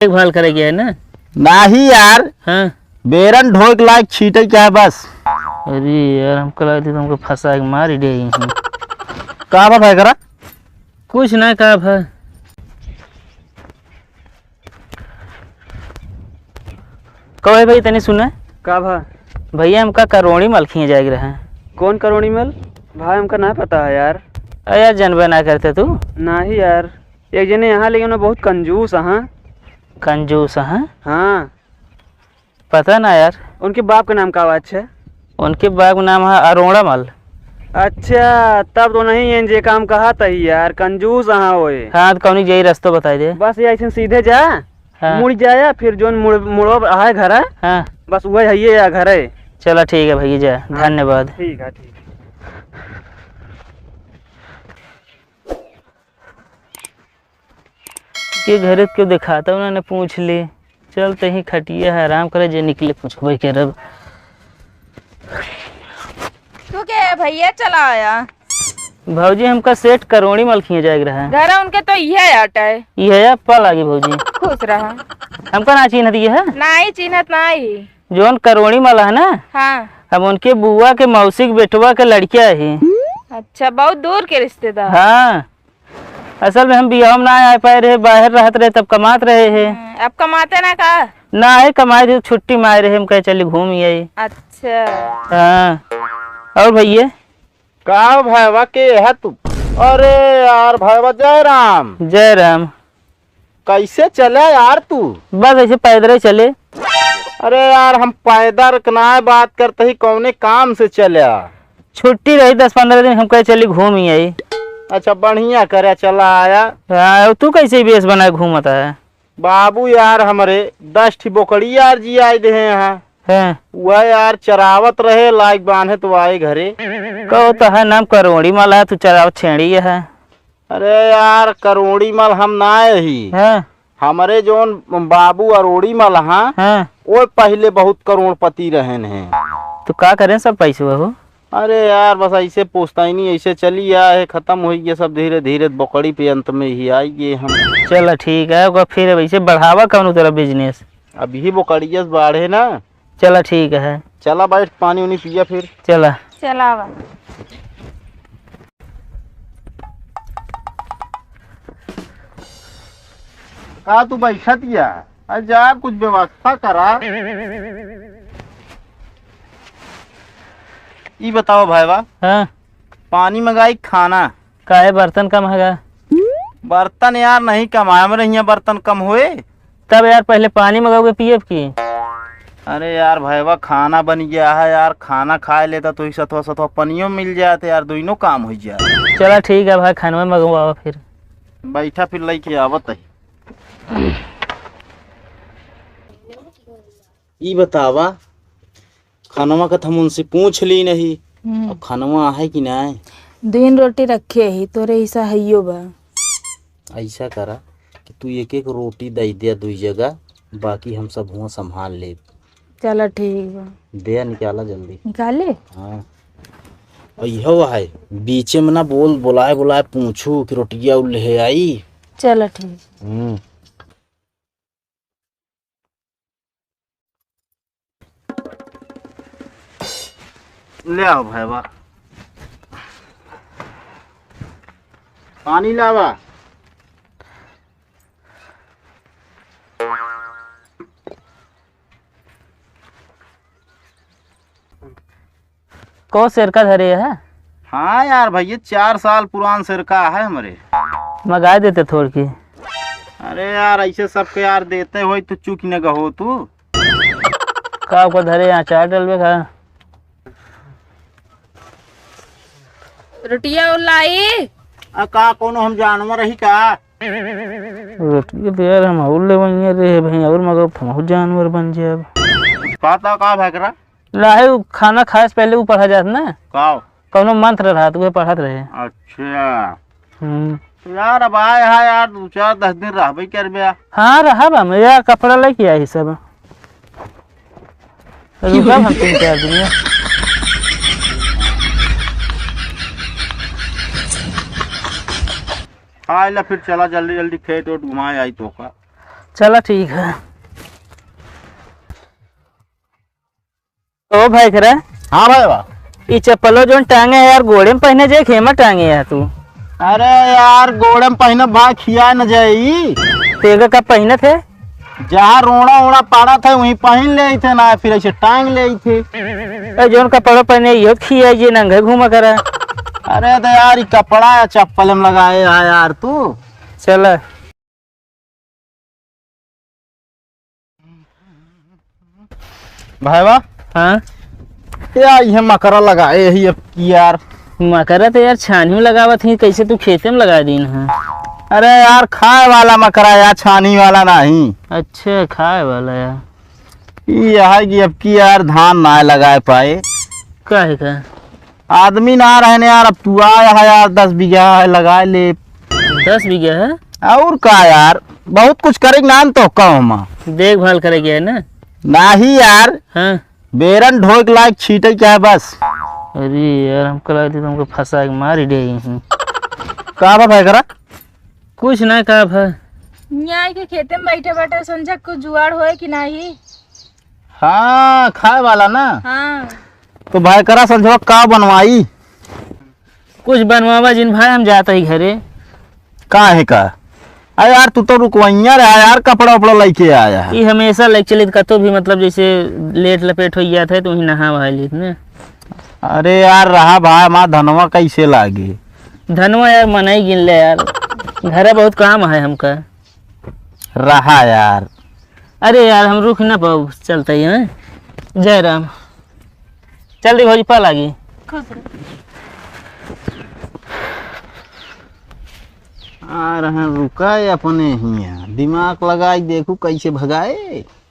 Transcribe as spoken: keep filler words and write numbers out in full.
देखभाल करे गया है ना? नाही यार। हाँ। बेरन ढोए के लायक छीटे के है बस। अरे यार, हमका लगत है तुमको फंसा के मार ही देही। का बा भाई करा? कुछ ना, का भा। कहो भाई, तनी सुने। का भा? भैया, हमका करोड़ी मल खिए जाए के रहे। कौन करोड़ी मल? भाई, हमका ना पता है यार। अरे यार, जनबे ना करते तू। नाही यार, एक जने यहाँ, लेकिन वो बहुत कंजूस हैं। कंजूस हैं? हाँ। पता ना यार। उनके बाप का नाम का बा? अच्छा, उनके बाप का नाम है अरोड़ा मल। अच्छा, तब तो नहीं है जे काम कहा तही यार, कंजूस हाँ होए। हाँ, तो कौनी जाई रस्तो बताई दे। बस ये ऐसे सीधे जा, हाँ। मुड़ जाया, फिर जोन मुड़, मुड़ो है घर है, हाँ। बस वही है ये या घर है। चला ठीक है भैया, जा, हाँ। धन्यवाद। ठीक है, ठीक है। के घरे के देखाता, उन्होंने पूछ ली। चल, तही खटिया है, आराम करे, जे निकले पूछबे करब। तू के है भैया, चला आया। भौजी, हमका सेठ करोड़ी मल खिए जाए के रहा। घर उनके तो इहे आटा है। इहे है, पा लागी भौजी। खुश रहा। हमका ना चिन्हत ये है? नाही चिन्हत नाही। जोन करोड़ी मल है ना? हाँ। हम उनके बुआ के मौसी के बेटवा के लड़किया है। अच्छा, बहुत दूर के रिश्तेदार। हाँ। असल में हम बियाह में ना आ पाए रहे, बाहर रहत रहे, तब कमात रहे है। हम्म, अब कमाते ना का? ना है, कमाए थे, छुट्टी में आए रहे, हम कहे चली घूम ही आई। अच्छा। हाँ। और भैया? का हो भाईवा, के है तू? अरे यार भाईवा, जय राम। जय राम। कैसे चले यार तू? बस ऐसे पैदल ही चले। अरे यार, हम पैदल के ना बात करते ही, कौने काम से चले? छुट्टी रही दस पन्द्रह दिन, हम कहे चली घूम ही आई। अच्छा, बढ़िया करे, चला आया। हाँ, तू कैसे बेस बनाए घूमता है? बाबू यार, हमरे दस ठी बोकड़ी यार जी आए दे हैं यहाँ। हैं। वह यार चरावत रहे, लाइक बांधे तो आए घरे। कहो तो है नाम करोड़ी माला, तू चरावत छेड़ी है। अरे यार, करोड़ी मल हम ना ही। हाँ। हमरे जौन बाबू अरोड़ी मल हाँ, हाँ। वो पहिले बहुत करोड़पति रहन हैं। तो का करें सब पैसवा हो? अरे यार, बस ऐसे पुश्तैनी ऐसे चली आ है, खतम होइ गया सब धीरे धीरे, बकरी पे अंत में ही आई गए हम। चला ठीक है, ओकर फिर वैसे बढ़ावा कौन तरह business? अभी बकरिया से बाढ़े ना। चला ठीक है। चला बैठ, पानी उनी पिया फिर। चला। चला बा। का तू बैठत या? आ जा, कुछ व्यवस्था करा। ई बताओ भाईवा। हाँ। पानी मंगाई, खाना? काहे, बर्तन कम है का? बर्तन यार नहीं कमाए, हमरे हियाँ बर्तन कम होए। तब यार पहले पानी मंगाओगे पियब की? अरे यार भाईवा, खाना बन गया है यार, खाना खाए लेता तो ही सतवा सतवा पनियो मिल जात यार, दोनों काम हो जाए। चला ठीक है भाई, खानवा मंगवाओ फिर। बैठा फिर लेके आवत है। ई बतावा, खनवा का तो हम उनसे पूछ ली नहीं। हम्म। अब खनवा आहे कि नाय? दिन रोटी रखे ही, तोरे हिस्सा हइयो बा। ऐसा करा कि तू एक एक रोटी दे दे दुई जगह, बाकी हम सब हुआं संभाल लेब। चला ठीक बा। दे निकाला जल्दी। निकाले? हाँ। और यह है, बीचे में ना बोल, बुलाए बुलाए पूछू कि रोटिया उ ले आई। चला ठीक। हम्म। ले आओ भाईवा, पानी लावा। कौ सिरका धरे है? हाँ यार भैया, चार साल पुरान सिरका है हमरे। मंगाए देते थोड़ की। अरे यार, ऐसे सबके यार देते होई तो चुक न गहो तू। का ओकर धरे, अचार डलबे का? रोटिया उलाई। आ का कोनो हम जानवर रही का? रोटिया तो यार हम और लेवइया रहे भाई, और मगर हम जानवर बन जाब। का था का भकरा? लाहे उ खाना खाए से पहले उ पढ़ा जात ना। का? कौनो मंत्र रहत, उहे पढ़त रहे। अच्छा। हम्म। तो यार, अब आए हा यार, दो चार दस दिन रहबे करबे। हाँ, रहब हम यार, कपड़ा लेके आई सब। रुकब हम तीन चार दिन यार। आए ला फिर चला जल्दी जल्दी खेत ओत घुमाए आई तो का। चला ठीक है। ओ भाई करा। हाँ भाई बा। ई चप्पलो जोन टांगे है यार, गोड़े में पहने जाए, खेमा टांगे है तू? अरे यार, गोड़े में पहने भाई खिया न जाई। तेगा का पहनत है? जहाँ रोड़ा ओड़ा पड़ा था, वहीं पहन ले थे ना, फिर ऐसे टांग ले थे। ए, जोन कपड़ा पहने, यो खिया, ये नंगे घूमा करा। अरे तो यार, ई कपड़ा या चप्पल में लगाए है यार तू। चला। भाईवा। हाँ? यार, ये मकरा लगाए ही अब की यार। मकरा तो यार छानी में लगावत ही, कैसे तू खेते में लगा दीन है? अरे यार, खाए वाला मकरा यार, छानी वाला नहीं। अच्छा, खाए वाला यार। ई है कि अब की यार धान ना लगाए पाए। काहे का? आदमी ना रहने यार, अब तू आया है यार, दस बीघा है, लगा ले। दस बीघा है? और का यार, बहुत कुछ करे के नाम तो कम है। देखभाल करे के है ना? नाही यार। हाँ। बेरन ढोए के लायक छीटे के है बस। अरे यार, हमको लगती तुमको फंसा के मार ही देगी हूँ। का बा भाई करा? कुछ ना का भा। न्याय के खेते में बैठे बैठे समझा कुछ जुगाड़ होए कि नाही? हाँ, खाए वाला ना। हाँ। तो भाई करा संझवा का बनवाई? कुछ बनवावा जिन भाई, हम जात ही घरे। का है का? अरे यार, तू तो रुकवैया रहा यार, कपड़ा उपड़ा लेके आया है। ई हमेशा लेके चलित कतो भी, मतलब जैसे लेट लपेट हो जात है तो वहीं नहा वहा लेत ने। अरे यार, रहा भाई, हमार धनवा कैसे लागे? धनवा यार, मनई गिन ले यार, घरे बहुत काम है हमका। रहा यार। अरे यार, हम रुक ना पाऊ, चलते ही हैं। जय राम। चल दी भौजी, पा लागी। खुश रहो। आ रहे हैं, रुका है अपने हियाँ, दिमाग लगाई देखू कैसे भगाए।